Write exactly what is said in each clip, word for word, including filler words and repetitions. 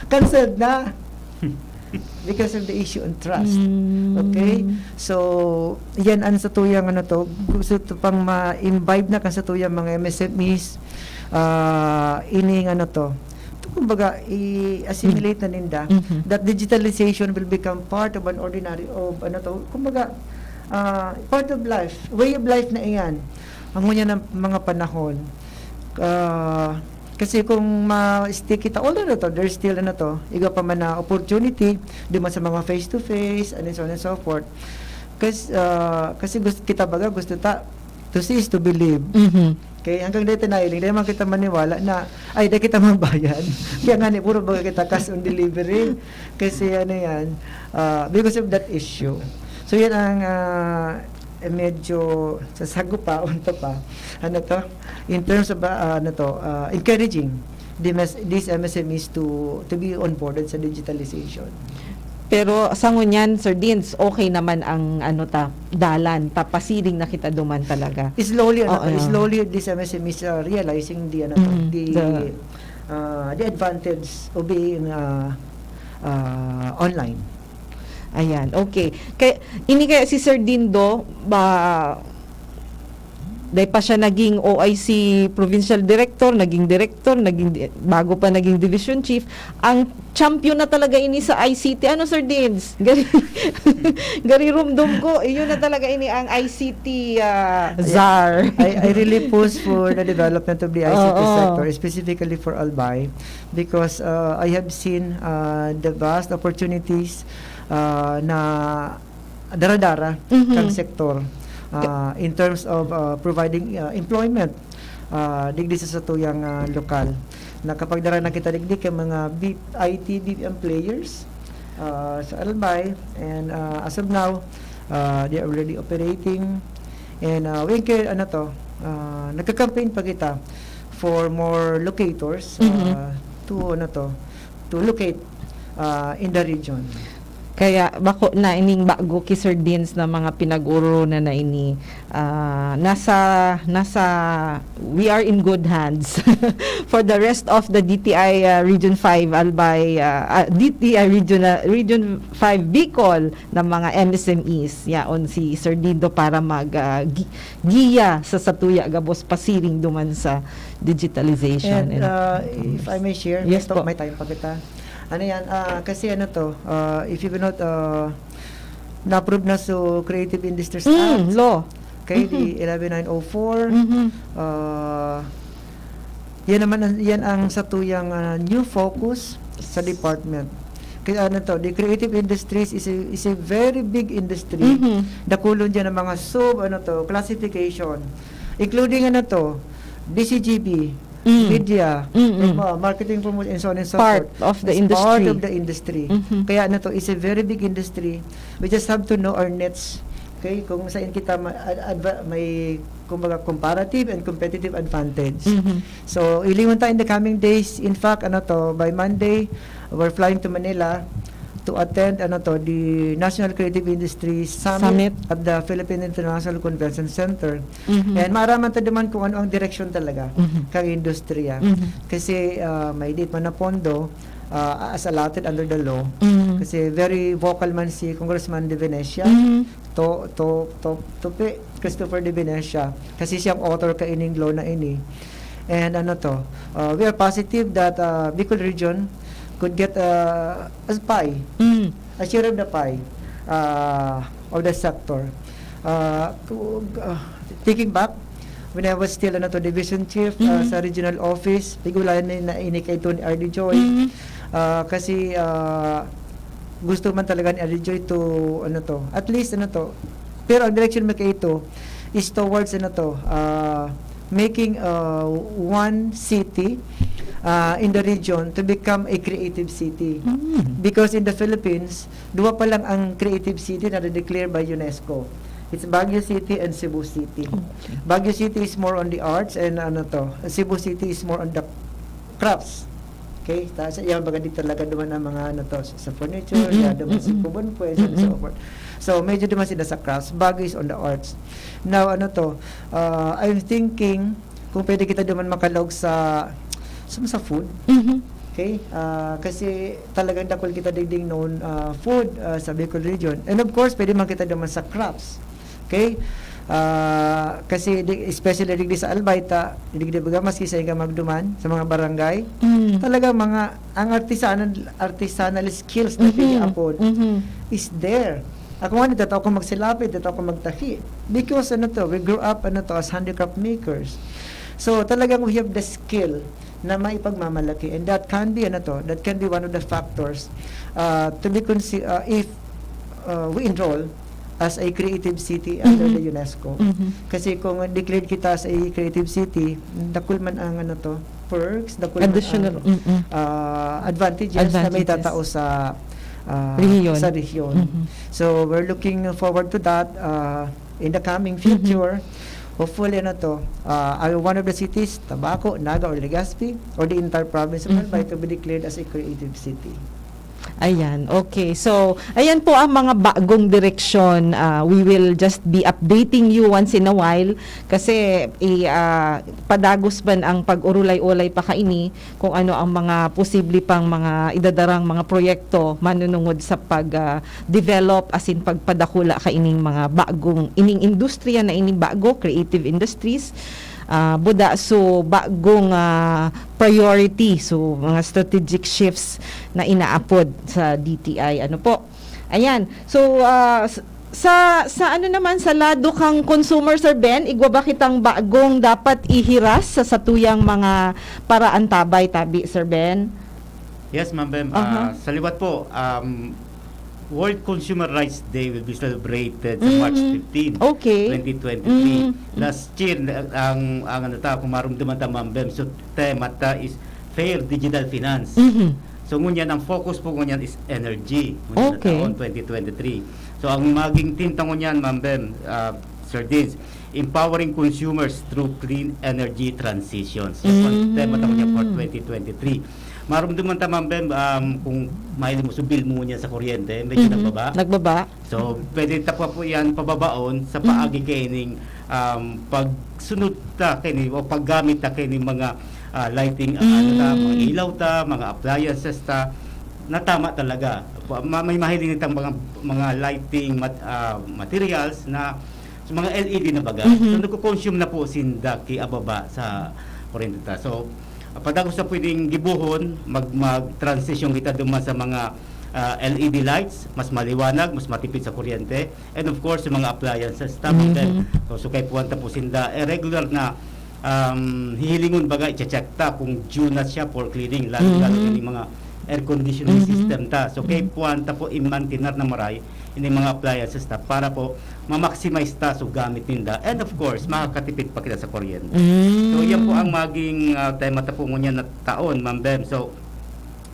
Cancelled na. Because of the issue on trust. Mm. Okay? So, yan ang sa tuyang ano to, gusto to pang ma-imbibe na kan sa tuyang mga M S M Es, ah, ining ano to. To, kumbaga, i-assimilate na ninda Mhm. that digitalization will become part of an ordinary, of ano to, kumbaga, ah, part of life, way of life na iyan. Ang ngunyan ng mga panahon, ah, kasi kung ma-stick kita, although na to, there's still ano to, iba pa man na opportunity, duman sa mga face-to-face, and so on and so forth. Kasi, ah, kasi gusto kita baga, gusto ta, to see is to believe. Mhm. Okay, hanggang dito na iling, dahil man kita maniwala na, ay, dahil kita magbayad. Kaya nga ni, puro baga kita cash on delivery. Kasi ano yan, ah, because of that issue. So yan ang, ah, medyo sasagupaon pa pa. Ano to? In terms of, ah, ano to, ah, encouraging the mes-, these M S M Es to, to be onboarded sa digitalization. Pero sa ngunyan, Sir Dins, okay naman ang ano ta, dalan, tapasiring na kita duman talaga. Slowly, ano Oo, to, yeah. slowly these M S M Es are realizing the, ano to, Mm, the the, ah, the advantage of being, ah, ah, online. Ayan, okay. Kay, ini kaya si Sir Dindo, ba, dahil pa siya naging O I C provincial director, naging director, naging di-, bago pa naging division chief, ang champion na talaga ini sa I C T. Ano, Sir Dins? Gari-, garirumdom ko, yun na talaga ini ang I C T, ah, czar. I, I really push for the development of the I C T Oo. sector, specifically for Albay, because, uh, I have seen, uh, the vast opportunities, uh, na dara-dara Mhm. kang sektor, ah, in terms of, ah, providing, ah, employment, ah, digdi sa satuyang, ah, lokal. Nakapagdara na kita digdi kay mga B-, I T B P M players, ah, sa Albay, and, ah, as of now, ah, they are already operating. And, ah, we encourage, ano to, ah, nagka-campaign pa kita for more locators, Mhm. ah, to, ano to, to locate, ah, in the region. Kaya bako na ining bago ki Sir Dins na mga pinag-oroonan na ini, ah, nasa, nasa, we are in good hands for the rest of the D T I, ah, Region five, Albay, ah, ah, D T I Region, ah, Region five Bicol na mga M S M Es. Yaon si Sir Dindo para mag, ah, gi-, giya sa satuya gabos pasiring duman sa digitalization And, and uh, if I may share, Yes may to-, po. may time pa kita. Ano yan? Ah, kasi ano to, ah, if you will not, ah, na-approve na so Creative Industries Mm, Act, law. okay, the Mhm. eleven nine oh four, Mhm. ah, yan naman ang, yan ang satuyang, ah, new focus sa department. Kaya ano to, the creative industries is a, is a very big industry. Mhm. Dakulon dyan ang mga sub, ano to, classification. Including ano to, D C G B, Mm. media, Mm-mm. prom-, uh, marketing, promotion, and so on and so Part forth. of the It's part industry. of the industry. Mhm. Kaya ano to, it's a very big industry. We just have to know our niche. Okay? Kung saan kita ma-, ad-, adva-, may, kumbaga, comparative and competitive advantage. Mhm. So, ilingon tayo in the coming days. In fact, ano to, by Monday, we're flying to Manila to attend, ano to, the National Creative Industry Summit Summit. at the Philippine International Convention Center. Mhm. And maaraman ta duman kung ano ang direksyon talaga Mhm. kang industriya. Mhm. Kasi, ah, may diit man na pondo, ah, as allotted under the law. Mhm. Kasi very vocal man si Congressman De Venecia. Mhm. To, to, to, to pe-, Christopher De Venecia. Kasi siyang author kaining law na ini. And ano to, uh, we are positive that, uh, Bicol region could get, uh, a pie, Mm. a share of the pie, uh, of the sector. Uh, to, uh, thinking back, when I was still, ano to, division chief, uh, Mm. sa regional office, pigulayan na, na ini kay Tony R D Joy. Mm. Uh, kasi, uh, gusto man talaga ni R D Joy to, ano to, at least, ano to, pero ang direction mo kay ito is towards, ano to, uh, making, uh, one city, uh, in the region to become a creative city. Mm. Because in the Philippines, duwa pa lang ang creative city na na-declare by UNESCO. It's Baguio City and Cebu City. Okay. Baguio City is more on the arts and ano to, Cebu City is more on the crafts. Okay? Ta-, sa iya, baga di talaga duman ang mga ano to, sa, sa furniture, Mm-mm, ya, duman sa mm-mm. kubon, pues, and so Mm-mm. forth. So, medyo duman sila sa crafts. Baguio is on the arts. Now, ano to, uh, I'm thinking kung pwede kita duman makalaog sa, sa, sa food. Mhm. Okay? Ah, kasi talagang dakul kita digding known, ah, food, ah, sa Bicol region. And of course, pwede man kita duman sa crafts. Okay? Ah, kasi di, especially digdi sa Albay, ta, digdi baga, maski sa Inga Magduman, sa mga barangay, Mm. talagang mga, ang artisanal, artisanal skills na Mhm. pwede apod Mhm. is there. Ako nga, nagtatao ko magsilapid, nagtatao ko magtahi. Because, ano to, we grew up, ano to, as handicraft makers. So, talagang we have the skill na maipagmamalaki. And that can be, ano to, that can be one of the factors, uh, to be consi-, uh, if, uh, we enroll as a creative city under Mhm. the UNESCO. Mhm. Kasi kung declared kita as a creative city, dakul man ang, ano to, perks, dakul man Additional, ang, mm-mm. uh, advantages na may Advantages. tatao sa, uh, Rehiyon. sa rehiyon. Mhm. So, we're looking forward to that, uh, in the coming Mhm. future. Hopefully, ano to, uh, are one of the cities, Tabaco, Naga, or Legazpi, or the entire province of Mhm. Albay to be declared as a creative city. Ayan, okay. So, ayan po ang mga bagong direksyon. Ah, we will just be updating you once in a while kasi i-, ah, padagos man ang pag-urulay-ulay pa kaini kung ano ang mga posible pang mga idadarang mga proyekto manunungod sa pag, ah, develop asin pagpadakula kaining mga bagong, ining industriya na ining bago, creative industries. Ah, buda, so, bagong, ah, priority, so, mga strategic shifts na inaapod sa D T I. Ano po? Ayan. So, ah, s-, sa, sa ano naman, sa lado kang consumer, Sir Ben, igwa ba kitang bagong dapat ihiras sa satuyang mga paraantabay, tabi, Sir Ben? Yes, Ma'am Bem. Aha. Ah, sa liwat po, um, World Consumer Rights Day will be celebrated sa March Mm. fifteen, Okay. twenty twenty-three. Mm. Last year, na-, ang, ang ano ta, kung marumduman ta, Ma'am Bem, so tema ta is Fair Digital Finance. Mhm. So, ngunyan, ang focus po ngunyan is energy. Ngunyan na Okay. taon, twenty twenty-three. So, ang maging theme ta ngunyan, Ma'am Bem, ah, Sir Dins, empowering consumers through clean energy transitions. Yan po ang tema ta ngunyan for Mm. twenty twenty-three. Marumduman ta, Ma'am Bem, um, kung mahiling mo, so bill mo niya sa kuryente, medyo Mhm. nagbaba. Nagbaba. So, pwede ta pa po yan pababaon sa Mhm. paagi kaining, um, pagsunod ta kaini o paggamit ta kaini mga, ah, lighting, ah, ano ta, mga Mm. ilaw ta, mga appliances ta, na tama talaga. Pa-, ma-, may mahiling itang mga, mga lighting mat-, ah, materials na So, mga L E D na baga. Mhm. So, nagko-consume na po sinda ki ababa sa kuryente ta. So, ah, padagos na pwedeng gibohon, mag-, mag-transition kita duman sa mga, ah, L E D lights, mas maliwanag, mas matipid sa kuryente, and of course, yung mga appliances, tama Mhm. din. So, so, kaipuhan ta po sinda, eh, regular na, um, hihilingon baga, i-check ta kung due na siya for cleaning, lalo-lalo Mhm. yung mga air conditioning Mhm. system ta. So, Mhm. kaipuhan ta po i-maintain na maray, ini mga appliances ta para po ma-maximize ta so gamit ninda. And of course, makakatipid pa kita sa kuryente. Mm. So, yan po ang maging, ah, tema ta po ngunyan na taon, Ma'am Bem. So,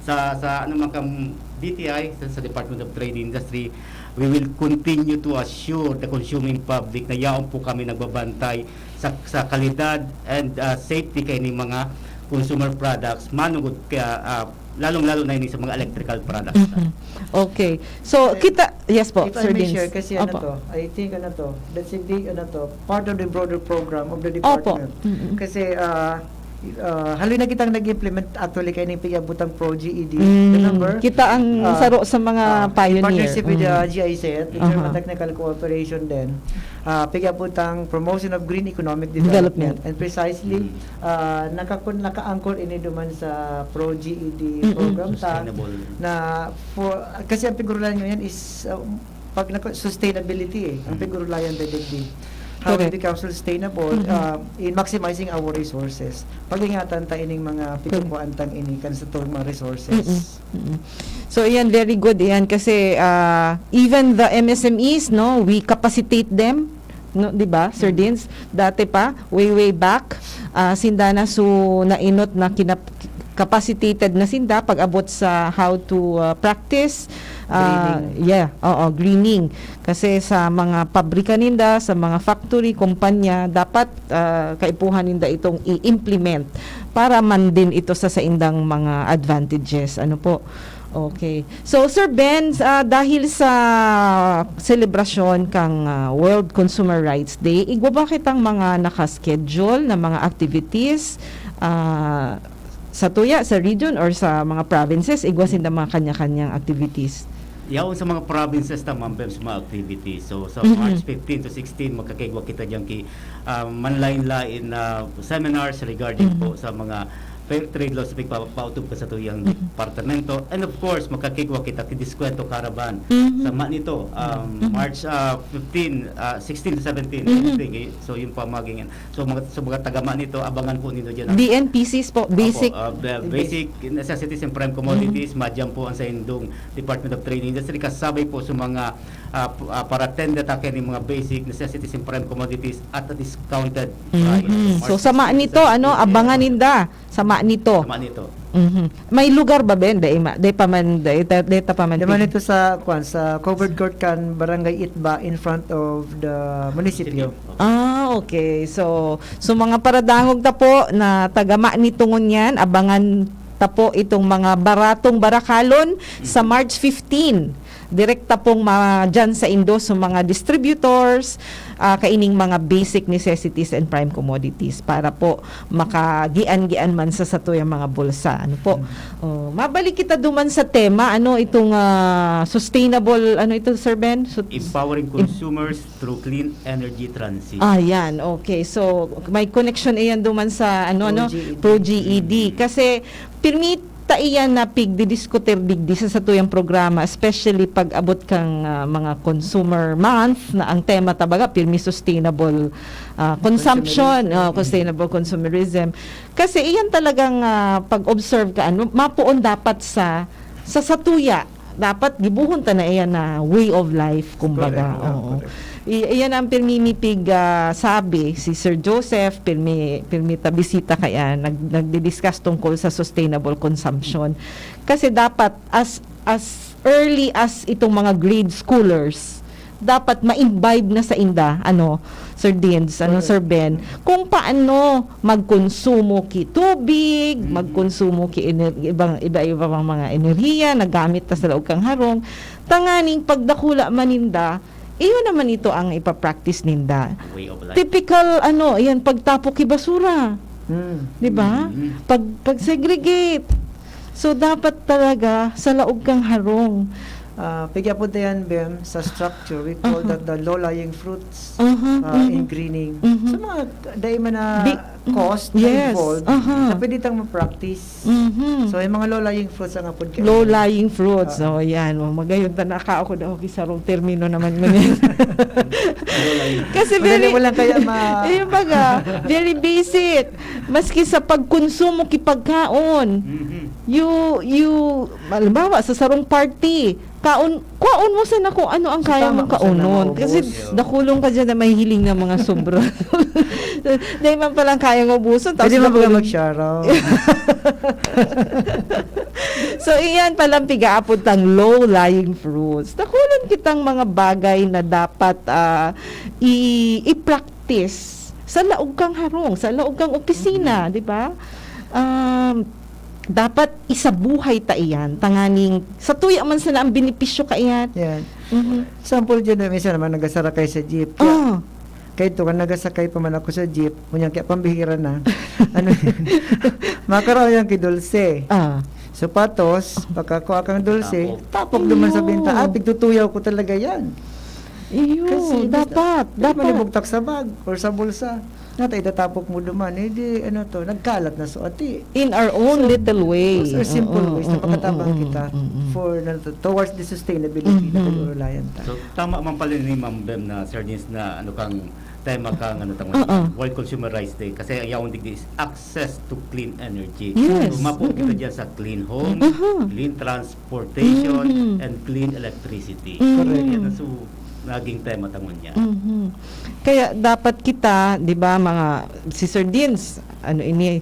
sa, sa ano man kang D T I, sa, sa Department of Trade and Industry, we will continue to assure the consuming public na yaon po kami nagbabantay sa, sa kalidad and, ah, safety kaining mga consumer products, manugod kaya, ah, lalong-lalo na ini sa mga electrical products. Mhm. Okay. So, Eh, kita, yes po, if I Sir may Dins. share, kasi ano Opo. to, I think ano to, that's a big ano to, part of the broader program of the Opo. department. Mm-mm. Kasi, ah, ah, haloy na kitang nag-implement actually kaining pag-abot ang Pro G E D. Mm, Remember? kita ang Ah, saro sa mga ah, in pioneer. partnership with the Mm. G I Z, the German Aha. Technical Cooperation din. Ah, pag-abot ang promotion of green economic Development. development. And precisely, Mm. ah, nakakon-, naka-anchor ini duman sa Pro G E D Mm-mm. program ta Sustainable. na for, kasi ang pigurulayan ngayon is, uh, pag nako-, sustainability eh. Ang Mm. pigurulayan dagdag di. How we Correct. become sustainable, Mm-mm. uh, in maximizing our resources. Pag-ingatan ta ining mga Correct. pitukuan tang ini kan sa turong mga resources. Mm-mm. Mm-mm. So, iyan, very good iyan kasi, ah, even the M S M Es, no, we capacitate them. No, di ba, Sir Mm. Dins? Dati pa, way, way back, ah, sinda na so nainot na kinap-, capacitated na sinda pag-abot sa how to, ah, practice, ah, Greening. yeah, oo, greening. Kasi sa mga pabrika ninda, sa mga factory, kumpanya, dapat, ah, kaipuhan ninda itong i-implement para man din ito sa saindang mga advantages. Ano po? Okay. So, Sir Ben, ah, dahil sa selebrasyon kang, ah, World Consumer Rights Day, igwa ba kitang mga naka-schedule na mga activities, ah, satuya, sa region or sa mga provinces, igwa sinda mga kanya-kanyang activities? Yaon sa mga provinces ta, Ma'am Bem, sa mga activities. So, sa Mhm. March fifteen to sixteen, magkakaigwa kita diyan ki, ah, manlain-lain na seminars regarding Mhm. po sa mga fair trade laws na pigpapautob ka sa tuyang Mhm. departamento. And of course, magkakaigwa kita ki Diskwento Caravan. Mhm. Sa Manito, um, Mhm. March, ah, fifteen, ah, sixteen to seventeen, Mhm. I think, eh. So, yung pamaging, so, mga, sa mga taga Manito, abangan po ninyo dyan ang B N P Cs po, Opo, basic. ah, the basic necessities and prime commodities, madyan po ang saindong Department of Trade and Industry, kasabay po sa mga, ah, p-, ah, para-attend ta kaini mga basic necessities and prime commodities at a discounted price. Mhm. So, March sa Manito, sixteen, ano, seventeen, abangan yeah. Ninda sa Manito. Sa Manito. Mhm. May lugar ba, Ben? Dai ma, dai pa man, dai ta, dai ta pa man Di man pin- ito sa, kwan, sa covered court kan Barangay Itba in front of the municipio. Ah, okay. So, so mga paradangog ta po na taga Manito ngunyan, abangan ta po itong mga baratong barakalon sa Mhm. March fifteen. Direkta pong ma-, dyan sa indo sa mga distributors, ah, kaining mga basic necessities and prime commodities para po makagian-gian man sa satuyang mga bulsa. Ano po? Mhm. Oh, mabalik kita duman sa tema, ano itong, ah, sustainable, ano ito, Sir Ben? Sut- Empowering consumers through clean energy transition. Ah, yan. Okay. So, may connection iyan duman sa, ano, ano, Pro G E D. Pro G E D. Mm. Kasi, pirmi ta iyan na pigdidiskutir digdi sa satuyang programa, especially pag abot kang, ah, mga consumer month, na ang tema ta baga, pirmi sustainable, ah, consumption, Consumerism. ah, sustainable consumerism. Kasi iyan talagang, ah, pag-observe ka, ano, mapoon dapat sa, sa satuya. Dapat gibohon ta na iyan na way of life, kumbaga. Correct. Ah, Oo. correct. I-, iyan ang pirmi mi pig, ah, sabi, si Sir Joseph, pirmi, pirmi ta bisita kaya, nag-, nagdi-discuss tungkol sa sustainable consumption. Kasi dapat, as, as early as itong mga grade schoolers, dapat ma-imbibe na sa inda, ano, Sir Deans, ano, Correct. Sir Ben, kung paano magkonsumo ki tubig, Mhm. magkonsumo ki ener-, ibang, iba-iba pang mga enerhiya na gamit ta sa laog kang harong, tanganing pagdakula man ninda, iyo naman ito ang ipa-practice ninda. Way of life. Typical, ano, yan, pagtapok ki basura. Hmm. Di ba? Mhm. Pag, pag-segregate. So, dapat talaga sa laog kang harong. Ah, pigyapon ta yan, Bem, sa structure, we call Aha. that the low-lying fruits Aha, ah, mhm. in greening. Mhm. So, mga dai man na Di- cost Yes, na involved aha. na pwede tang ma-practice. Mhm. So, yung mga low-lying fruits ang apod kayo. Low-lying fruits. Ah. Oh, yan. Oh, magayon ta na ka ako daw. Sarong termino naman mo niyan. Low-lying. Kasi Madali very, mo lang kaya ma- yung baga, very basic. Maski sa pagkonsumo ki pagkaon. Mhm. You, you, halimbawa, sa sarong party, kaon, kaon mo sana kung ano ang So, kaya tama mong ka sana kaonon. maubos. Kasi dakulong ka dyan na mahihiling ng mga sobra. Dahil man palang kayang ubusan. Pwede tapos mo ba dakulong- mag-share out? So, iyan palang pigaapod tang low-lying fruits. Dakulon kitang mga bagay na dapat ah, i- i-practice sa laog kang harong, sa laog kang opisina, di ba? Um, dapat isabuhay ta iyan, tanganing satuya man sana ang benepisyo kaiyan. Yan. Mhm. Sample dyan, minsan naman nagasara kayo sa jeep. Kaya, Ah, kayo to, kan nagasakay pa man ako sa jeep, kunyang kaya pambihira na. Ano, makaraw yan kay Dulce. ah. Sapatos, pagkakuha kang Dulce, Tapok. tapok naman sa Ayun. binta. Ah, pigtutuyaw ko talaga yan. Iyo, Kasi dapat, Dapat dapat. manibugtak sa bag or sa bulsa. Nata itatapok mo duman, eh di ano to, nagkalat na suati. In our own So, little way. Those are simple Oo, ways na oo, pakatabang oo, kita oo, oo. for na, towards the sustainability na Mhm. pag-urulayan ta. So, tama man pala ni Ma'am Bem na, Sir Deans, na ano kang tema kang ano tamo Oo. World Consumer Rights Day kasi ang yaong digdi is access to clean energy. Yes. So, mapo kita Mm-mm. dyan sa clean home, Aha. clean transportation, Mhm. and clean electricity. Mhm. Correct. Yan ang su naging tema ta ngunyan. Mhm. Kaya dapat kita, 'di ba, mga si Sir Deans, ano ini,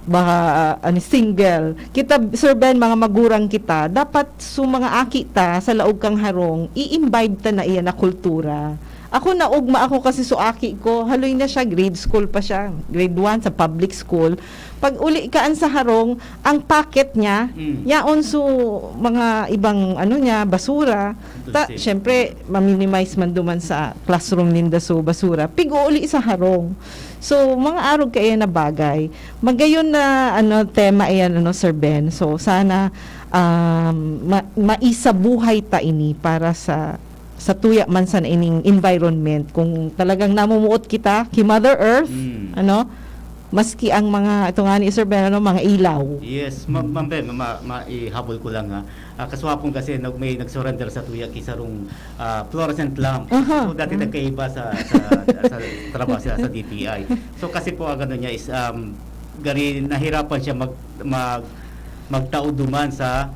baka, ah, ano, single. Kita, Sir Ben, mga magurang kita, dapat su mga aki ta sa laog kang harong, i-imbibe ta na iyan na kultura. Ako, naugma ako kasi so aki ko, haloy na siya, grade school pa siya, grade one sa public school. Pag uli kaan sa harong, ang packet niya, Mm. yaon so mga ibang ano niya, basura. Ta, Plastic. syempre, ma-minimize man duman sa classroom ninda so basura. Pig-uuli sa harong. So, mga arog kaya na bagay. Magayon na ano tema iyan, ano, Sir Ben. So, sana um, ma- maisabuhay ta ini para sa sa tuya man sa ining environment. Kung talagang namumuot kita ki Mother Earth, Mm. ano, maski ang mga, ito nga ni Sir Ben, ano, mga ilaw. Yes, ma- ma'am Ben, ma- ma- maihabol ko lang ha. Ah, kaswapon kasi nag- may nag-surrender sa tuya ki sarong ah, fluorescent lamp. Aha. So dati nagkaiba sa sa, sa trabaho sila sa D T I. So kasi po ang ano niya is um, gari nahirapan siya mag mag magtao duman sa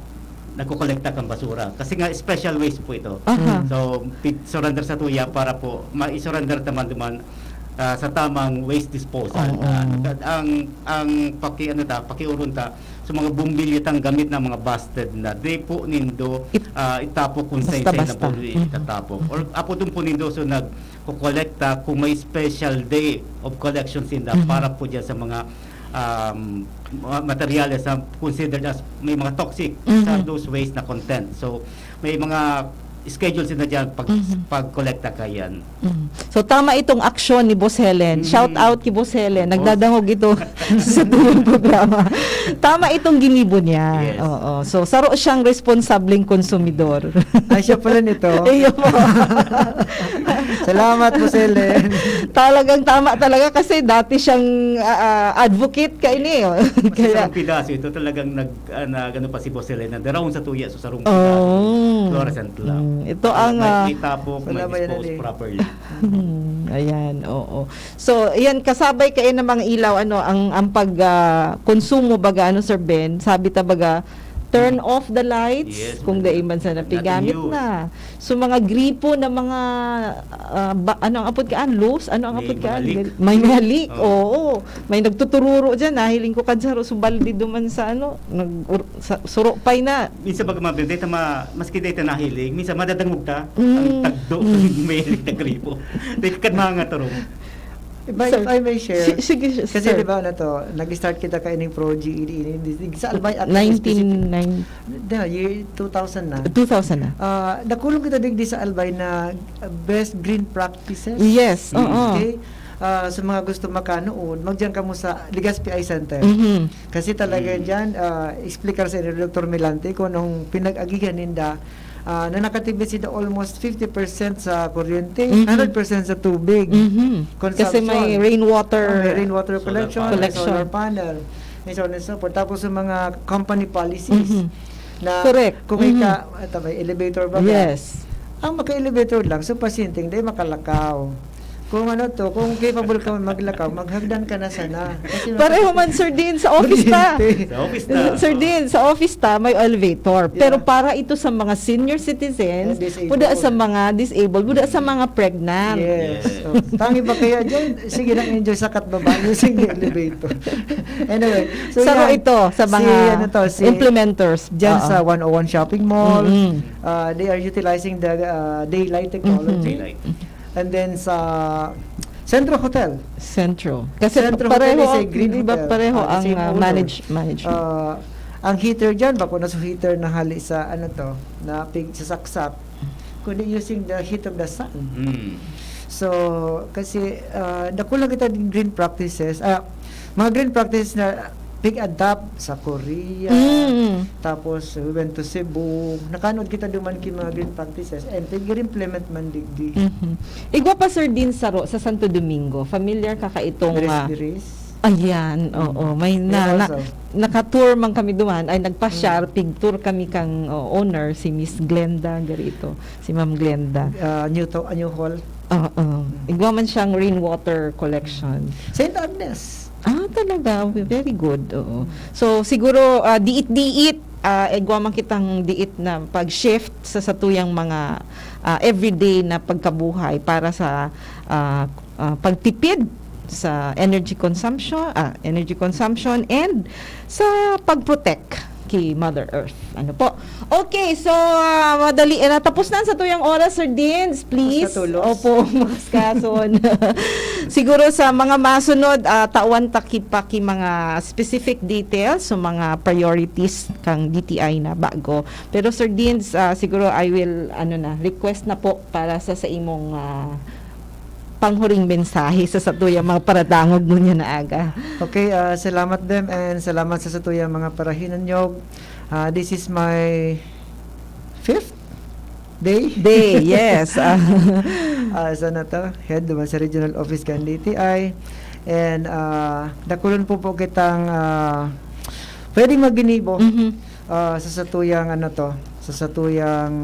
nagkokolekta kang basura. Kasi nga special waste po ito. Aha. So pi- surrender sa tuya para po ma-surrender naman duman ah, sa tamang waste disposal. Oo. Na, ano, ta- ang ang paki ano ta, pakiuron ta sa mga bumbilya tang gamit na mga busted na, di po nindo It- ah, itapok kung sa sa Basta-basta. buli Mhm. itatapok. Or apo dun po nindo so nagkokolekta kung may special day of collection sinda Mhm. para po diyan sa mga um, mga materyales na considered as may mga toxic sa Mhm. those waste na content. So may mga schedule sila diyan pag Mhm. pagkolekta kayan. Mm. So, tama itong aksyon ni Boss Helen. Mm. Shout out kay Boss Helen. Boss. Nagdadangog ito sa tuyang programa. Tama itong ginibo niya. Yes. Oo. So, saro siyang responsableng konsumidor. Ay, siya pala nito. Iyo po. Salamat, Boss Helen. Talagang tama talaga kasi dati siyang ah, ah, advocate ka ini. Oh. Kasi Kaya, sa pidaso, ito talagang nag, ah, nag ano pa si Boss Helen, na daraon sa tuya, so sarong Oh. pidaso, fluorescent lamp. Mm, ito ang, May, ah, may tapok, may Wala ba yan, dispose ano eh? Properly. Hmm, ayan, oo. So, ayan, kasabay kayo ng mga ilaw, ano, ang, ang pag, ah, konsumo, baga, ano, Sir Ben, sabi ta, baga, turn off the lights, Yes, kung wala. dai man sana Nothing pigamit new. na. So, mga gripo na mga, ah, ba, ano ang apod kaan? Loose? Ano ang May apod kaan? mga leak. May mga leak, Oh. oo. May nagtutururo dyan, nahiling ko kadsaro, so baldi duman sa, ano, nag, ur, sa, surupay na. Minsan baga mga data ma, maski data nahiling, minsan madadangog ta, Mm. ang tagdo, Mm. may hiling na gripo. Di ka mga turong. If I, Sir, if I may share, si- sige, kasi sir. Di ba, ano to, nag-start kita kaining Pro G E D, ini, sa Albay at nineteen specific, nine- the year two thousand na. two thousand na. Ah, nakulong kita digdi sa Albay na uh, best green practices. Yes, oo. Okay? Ah, sa mga gusto makanood, magdiyan kamo sa Legazpi Eye Center. Mhm. Kasi talaga Mm. dyan, ah, explicar sa inyo ni Doktor Milante kung anong pinag-agihan ninda ah, na nakatipid sila almost fifty percent sa kuryente, Mhm. hundred percent sa tubig. Mhm. Kasi Consumption. may rainwater. Ah, may rainwater Solar collection, panel. may Collection. solar panel, may so on and so forth. Tapos sa mga company policies Mhm. na Correct. kung may, Mhm. ka, ata may elevator ba? Yes. Ang maka-elevator lang, so pasyenteng dahil makalakaw. Kung ano to, kung capable ka maglakaw, maghagdan ka na sana. Kasi Pareho makasi- man, Sir Dean, sa office ta. Kuryente. Sa office na. Sir Dean, sa office ta, may elevator. Yeah. Pero para ito sa mga senior citizens, And disabled. Buda sa mga disabled, buda sa mga pregnant. Yes. Yes. So, tangi ba kaya dyan? Sige lang, enjoy sa katbaba using the elevator. Anyway, so Saro yan, ito sa si, mga ano to, si, implementers. Dyan Oo. sa one oh one Shopping Mall, Mm-mm. uh, they are utilizing the uh, daylight technology. Mhm. Daylight. And then sa Centro Hotel. Centro. Kasi Centro pareho Hotel is a ang, green di ba, hotel. pareho Ah, the ang same ah, owner. manage, management. Uh, ang heater dyan, bako na sa heater na hali sa, ano to, na pig sa saksak, kundi using the heat of the sun. Mm. So, kasi uh, nakulang kita din green practices. Ah, mga green practices na pig-adapt sa Korea. Mm. Tapos, we went to Cebu. Nakanood kita duman ki mga green practices. And pig-implement man digdi. Mhm. Igwa pa, Sir Dean, saro sa Santo Domingo. Familiar ka kaitong ah, Diris-diris. Ayan, oo. May na, Yeah, na, also. naka-tour man kami duman. Ay, nagpa-share, Mm. pig-tour kami kang oh, owner, si Miss Glenda Garito. Si Ma'am Glenda. Uh, new, to, a new hall. Oo. Igwa man siyang rainwater collection. Saint Agnes. Ah, talaga. Very good. Oo. So, siguro, ah, diit-diit, ah, igwa man kitang diit na pag-shift sa satuyang mga ah, everyday na pagkabuhay para sa ah, ah, pagtipid sa energy consumption, ah, energy consumption and sa pag-protect ki Mother Earth. Ano po? Okay, so, ah, madali, eh, natapos na sa tuyang oras, Sir Dins, please. Tapos na tulos. Opo, makaskason. Siguro sa mga masunod, ah, tawan ta ki pa ki mga specific details, so mga priorities kang D T I na bago. Pero Sir Dins, ah, siguro I will, ano na, request na po para sa, sa imong, ah, panghuring mensahe sa satuyang mga paradangog ngunyan na aga. Okay, ah, salamat, Bem, and salamat sa satuyang mga parahinan nyo. Ah, this is my fifth day. Day, yes. Ah. Ah, sa na to, head duman sa regional office kan D T I. And ah, dakulon po po kitang ah, pwedeng maginibo Mhm. ah, sa satuyang ano to, sa satuyang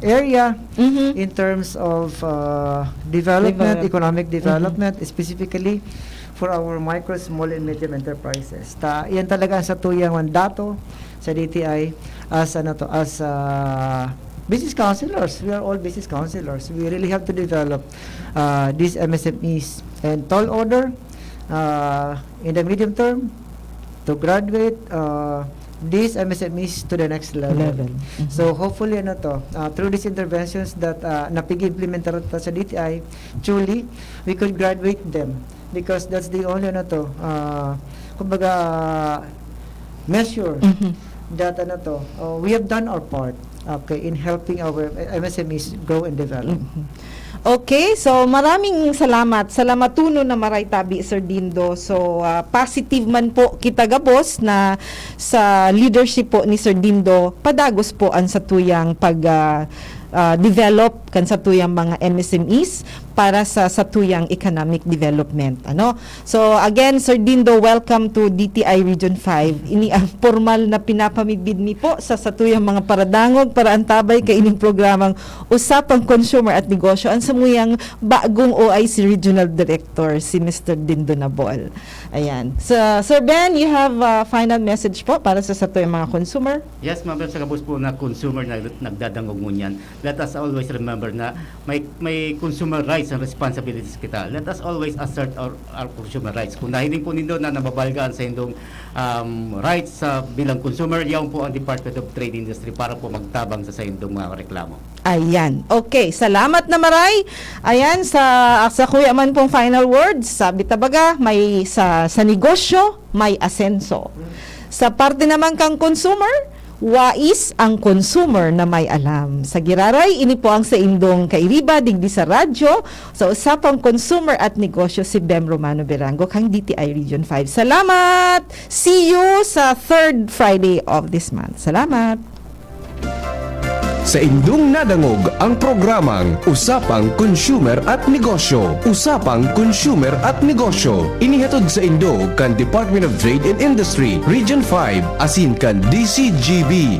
area Mhm. in terms of ah, development, Develop- economic Mhm. development, specifically for our micro, small, and medium enterprises. Ta, yan talaga ang satuyang mandato sa D T I as ano to, as ah, business counselors. We are all business counselors. We really have to develop ah, these M S M Es and tall order ah, in the medium term to graduate ah, these M S M Es to the next level. Level. Mhm. So hopefully ano to, ah, through these interventions that ah, napig-implementar ta sa D T I, truly, we could graduate them because that's the only ano to, ah, kumbaga, measure Mhm. that ano to, oh, we have done our part, okay, in helping our M S M Es grow and develop. Mhm. Okay, so maraming salamat. Salamatunon na maray tabi, Sir Dindo. So, ah, positive man po kita gabos na sa leadership po ni Sir Dindo, padagos po ang satuyang pag, ah, ah, develop kan satuyang mga M S M Es para sa satuyang economic development. Ano? So, again, Sir Dindo, welcome to D T I Region five. Ini ang formal na pinapamidbid mi po sa satuyang mga paradangog para antabay kaining programang Usapang Consumer at Negosyo, ang samuyang bagong O I C Regional Director, si Mister Dindo Nabol. Ayan. So, Sir Ben, you have a final message po para sa satuyang mga consumer? Yes, ma'am, sa gabos po na consumer na nagdadangog ngunyan, let us always remember na may may consumer rights and responsibilities kita. Let us always assert our, our consumer rights. Kung nahiling po nindo na nababalgaan sa indong um, rights sa bilang consumer, yaon po ang Department of Trade Industry para po magtabang sa saindong mga reklamo. Ayan. Okay, salamat na maray. Ayan, sa, sa kuya man pong final words, sabi ta baga, may sa, sa negosyo, may asenso. Sa parte naman kang consumer, wais ang consumer na may alam. Sa giraray, ini po ang saindong kairiba digdi sa radyo, sa Usapang Consumer at Negosyo, si Bem Romano Berango, kang D T I Region five. Salamat! See you sa third Friday of this month. Salamat! Saindong nadangog ang programang Usapang Consumer at Negosyo. Usapang Consumer at Negosyo. Inihatod saindo kan Department of Trade and Industry, Region five, asin kan D C G B.